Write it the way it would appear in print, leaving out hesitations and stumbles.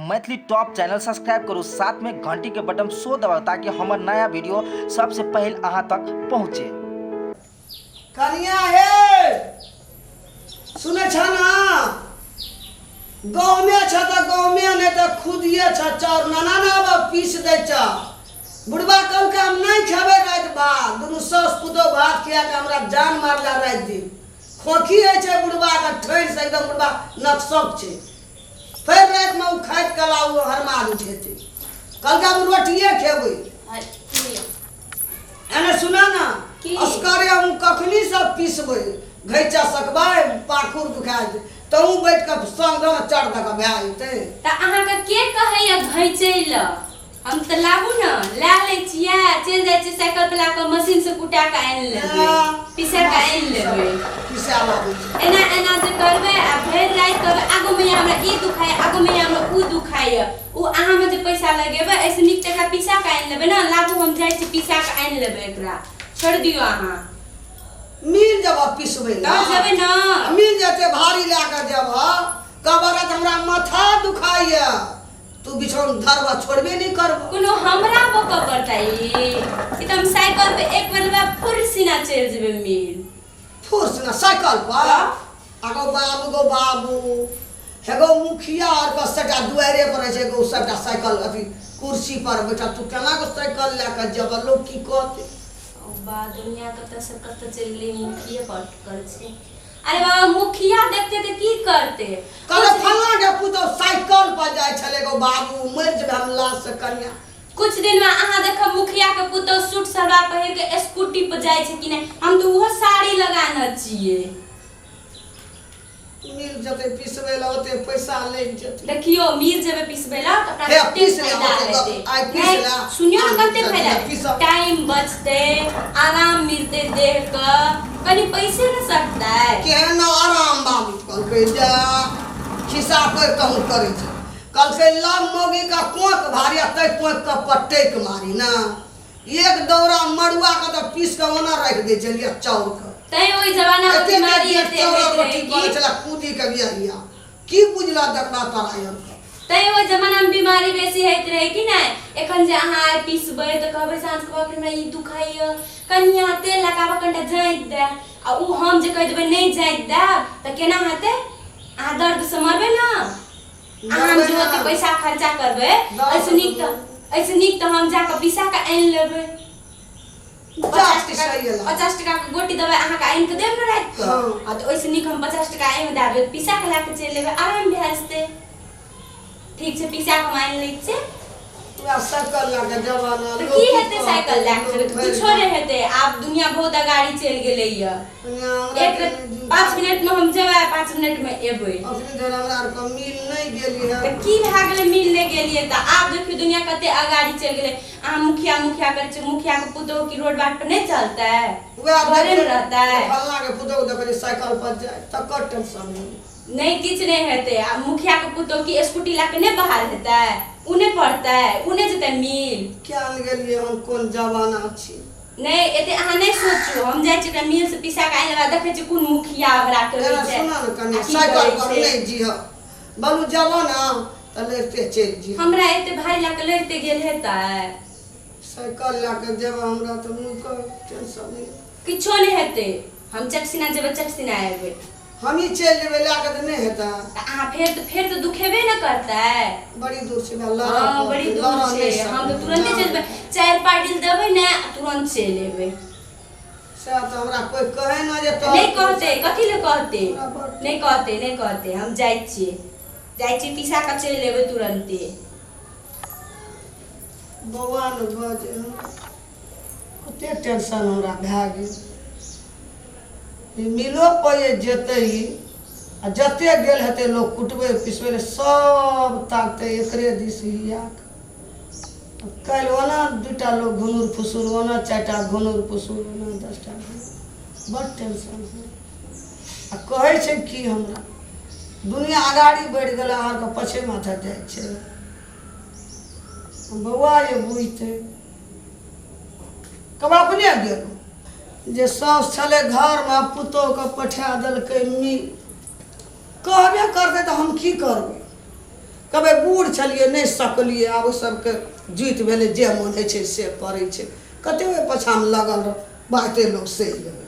Maithili top channel subscribe करू, साथ में घंटी के बटन सो दबाउ ताकि हमर नया वीडियो सबसे पहले अहाँ तक पहुँचे। कनिया हे, सुनै छ ना? गहुमे छ तऽ गहुमे, नहि तऽ खुदिए छ चाउर। नाना ना आब पीस दै छ। बुढ़बा कहलकै हम नहि खेबै राति भात। दुनू साउस पुतोह भात खिया कऽ हमरा जान मारला। राति दिन खोखी होइ छै बुढ़बाके, ठैन से एकदम बुढ़बा नकसक छै। फेर रातिमे ओ खाइत कला ओ हरमाद उठेतै। कहलकै हम रोटिए खेबै। एने सुना ना। की? असकरे हम कखनी सब पिसबै, घैचा सकबै, पाखुर दुखा जेतै। तहूँ बैठ कऽ संग दऽ ने, चढ़ दऽ कऽ भए जेतै। तऽ अहाँके के कहैया घैचै लए? हम तऽ लाबू ने, लए लै छियै, चलि जाइ छियै साइकिल पर, लए कऽ मशीन से कुटा कऽ आनि लेबै, पिसा कऽ आनि लेबै। पिसा लाबै छै। एना एना जे करबै आ भरि राति कहबै आगू मैया हमरा ई दुखाइए, आगू मैया हमरा उ दुखाइए, उ अहाँमे जे पैसा लगेबै, एहिसँ नीक तऽ एकरा पिसा कऽ आनि लेबै ने। लाबू, हम जाइ छी, पिसा कऽ आनि लेबै। एकरा छोड़ि दियौ अहाँ। मिल जब पिसबै ने, तब जेबै ने। मिल जेतै, भारी लए कऽ जेबह, कहबह राति हमरा माथा दुखाइए, तू बिछौन धरबह, छोड़बे नहि करबह। कोनो हमरा बकऽ पड़तै ई? ई तऽ हम साइकिल पे एक बेर लेबै, फुर सीना चलि जेबै मिल। फुर सीना साइकिल पर? आगो बाबू, गो बाबू, हेगो मुखिया आर के सबटा दुआरे पर रहै छै एगो, सबटा साइकिल अथी कुर्सी पर बैठल। तू केना के साइकिल लए कऽ जेबह? लोक की कहतै? ओ बा, दुनिया कतऽ से कतऽ चलि गेलै, मुखिये पर अटकल छै। अरे बाबा, मुखिया देखते तऽ की करते? कहले फल्लाँ के पुतोह साइकिल पर जाइ छलै। गो बाबू, मरि जेबै हम लाज से कनिया। कुछ दिन में अहाँ देखब मुखिया के पुतोह सूट सलवार पहिर के स्कूटी पर जाइ छै कि नहि। हम तऽ ओहो साड़ी लगाने छियै। मिल जेतै पिसबै लए, ओते पैसा लागि जेतै। देखियो, मिल जेबै पिसबै ला तऽ अपना हे, कते पीस ले, फायदा ओते हेतै। आइ पीस नहि, ले। सुनियौ ने, आइ कते पीस ले, फायदा पीसब। टाइम बचतै, आराम मिलतै देह के, कनि पैसे ने सकतै। केहन आराम बाबू! कहलकै जा खिस्सा कोइ कहूँ करै छै। कहलकै लव मौगी का कोख भारी आ तै कोख के पटैक मारी ना। एक दौरा मड़ुआ के तऽ पीस के ओना राखि दै छलियै चाउर के। तैं ओहि जमाना मे एते बीमारी एते एते चाउर होइत रहै रोटी कि बनै छलै कूदी के बियाहिया। की बुझला देखला तोरा आर के? तैं ओहि जमाना मे बीमारी बेसी होइत रहै कि नहि? एखन जे अहाँ आइ पिसबै तऽ कहबै साँझ के बाप रे, हमरा ई दुखाइया, कनि अहाँ तेल लगाबऽ, कनिटा जाँति दए। आ ओ हम जे कहि देबै नहि जाँति देब तऽ केना हेतै? अहाँ दर्दसँ मरबै ने। अहाँ जे ओते पैसा खर्चा करबै, एहिसँ नीक तऽ एहिसँ नीक तऽ हम जाकऽ पिसा कऽ आनि लेबै। 50 टका, 50 टका के गोटी दबाइ अहाँके आनि कऽ देब ने राति कऽ? हँ। आ तऽ ओहिसँ नीक हम 50 टका एहिमे दए देबै, पिसा कऽ लए कऽ चलि एबै, आराम भए जेतै। ठीक छै, पिसा कऽ हम आनि लै छियै। वएह साइकिल लए कऽ जमाना। तऽ की हेतै साइकिल लए कऽ जेबै तऽ? कुछो नहि हेतै। आब दुनिया बहुत अगाड़ी चलि गेलैया। एक 5 मिनट में हम जेबै, 5 मिनट में एबै। अखनी धरि हमरा आरके मिल नहि गेली है। तऽ की भए गेलै मिल नहि गेलियै तऽ? आब देखियौ, दुनिया कते अगाड़ी चलि गेलै। अहाँ मुखिया मुखिया करै छियै, मुखिया के पुतोहु की रोड बाट पर नहि चलतै? वएह घरे मे रहतै? फल्लाँ के पुतोहु देखली साइकिल पर जाय, तकर टेंशन नहि। नहि, किछु नहि हेतै। आ मुखिया के पुतोहु की स्कूटी लए कऽ नहि बाहर हेतै? उ नहि पढ़तै? उ नहि जेतै मिल? किया ने गेलियै हम? कोन जमाना छी? नहि, एते अहाँ नहि सोचू। हम जाइ छी ओकरा मिल से पिसा कऽ आनि लेबै। देखै छी कोन मुखिया हमरा कहै एना छै सुना ने आ कनि, की साइकिल करै पर छै। नहि जिह बलू, जेबह ने तऽ लड़िते चलि जिह। हमरा एते भारी लए कऽ लड़िते गेल हेतै? साइकिल लए कऽ जेबह, हमरा तऽ मुँहके टेंशन नहि। किछो नहि हेतै। हम चटसिना जेबै, चटसिना एबै। हमही चलि जेबै लए कऽ तऽ नहि हेतै? तऽ अहाँ फेर तऽ दुखेबे ने करतै। बड़ी दूर छै लड़ऽ। हँ, बड़ी दूर लड़ऽ छै। नहि हम तऽ सकबै। तुरन्ते चलि जेबै। चारि पाइडिल देबै ने, आ तुरन्त चलि एबै। सएह तऽ हमरा कोइ कहै ने जे तोहर नहि कहतै, कथी लए कहतै? हमरा बड़ नहि कहतै, नहि कहतै। हम जाइ छियै, जाइ छियै, पिसा कऽ चलि एबै तुरन्ते। बौआ ने बजै, हमरा कते टेंशन हमरा भए गेल। ई मिलो पर जे जेतै ई आ जते गेल हेतै लोक कुटबै पिसबै लए, सब ताकतै एकरे दिस हिया कऽ। काल्हि ओना दूटा लोक घुनुर फुसुर, ओना चारिटा घुनुर फुसुर, ओना 10टा घुनुर। बड टेंशन है। आ कहै छै की हमरा, दुनिया अगाड़ी बढ़ि गेलै, अहाँके पछे माथा जाइ छै। बौआ जे बुझतै, कब अपने गेलहुँ जे साउस छलै घरमे, पुतोहुके पठा देलकै मिल। कहबे करतै तऽ हम की करबै? कहबै बूढ़ छलियै नहि सकलियै, आब ओहि सबके जुति भेलै, जे मोन होइ छै से करै छै। कते ओहि पाछाँमे लगल रह, बाते लोक सहि गेलै।